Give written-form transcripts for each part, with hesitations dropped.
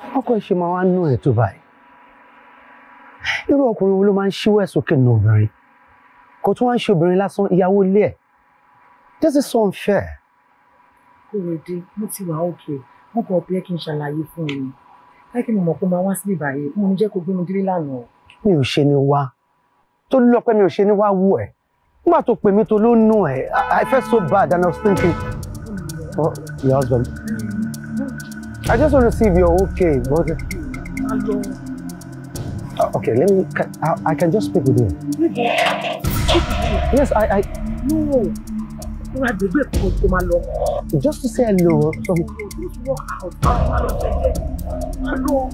Ọkọ ẹ̀ ṣe máa wá nú ẹ̀ tó báyìí. Irú ọkùnrin wo ló máa ń ṣíwọ́ ẹ̀ sókè nù obìnrin? Kò tún wá ń ṣe obìnrin lásán, ìyàwó ilé ẹ̀. This is so unfair. Kòrèdé, mo ti wà òkè. Mo kàn bí ẹ kí n ṣàlàyé fún mi. Láì kí mo mọ̀ pé máa wá síbí báyìí, mo ní jẹ́ kó gbé mi délé lánàá. Mi ò ṣe ni wá. Tó lọ pé mi ò ṣe ni wá wù ẹ́. Nígbà tó pè mí tó ló nù ẹ̀, I felt so bad and I was thinking, oh, your husband. I just want to see if you're okay. But... Okay, let me. I can just speak with you. Yes, I. No. Just to say hello. Just walk out. Hello.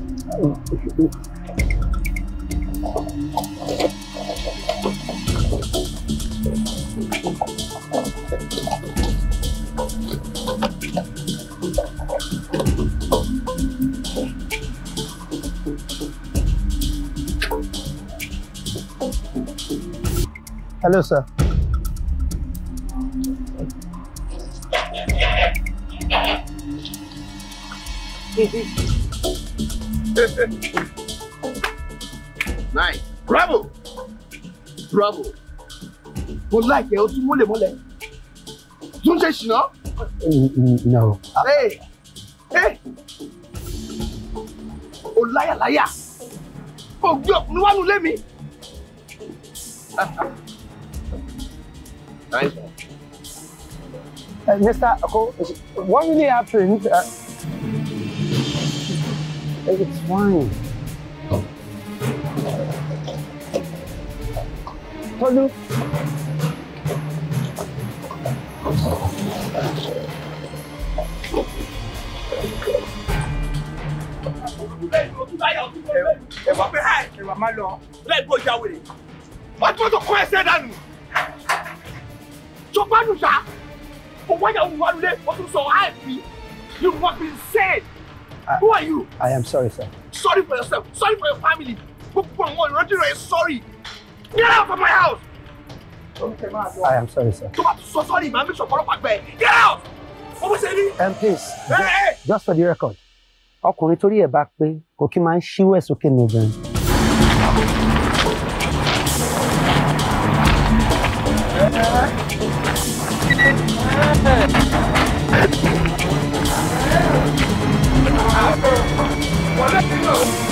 Hello, sir. Nice. Bravo. Bravo. Mo like ẹ, o tún mólè mọ́lẹ̀. Tún ṣe ṣìnà. No. Hey. Hey. O láyàláyà. O gbé ọkùnrin wá nulẹ̀ mi. Nice one. Mr. Ako, what really happened? It's fine. Tolu. Wọ́n tún tó kọ́ ẹsẹ̀ dànù. Tó gbádùn ṣá. Ó wáyà òun wà lulẹ̀, ó tún sọ àìpí. You must be insane. Who are you? I am sorry, sir. Sorry for yourself. Sorry for your family. Gbogbo àwọn ìrántí rẹ̀ sorry. Get out of my house! I am sorry, sir. Tó bá tún sọ sorry, màá mi sọ ọ̀pọ̀lọpọ̀ àgbẹ̀. Get out! Ó bó ṣe rí. Please, just for the record, ọkùnrin torí ẹ̀ bá pé kò kí máa ń ṣíwọ́ ẹ̀ sókè ní obìnrin. Hey!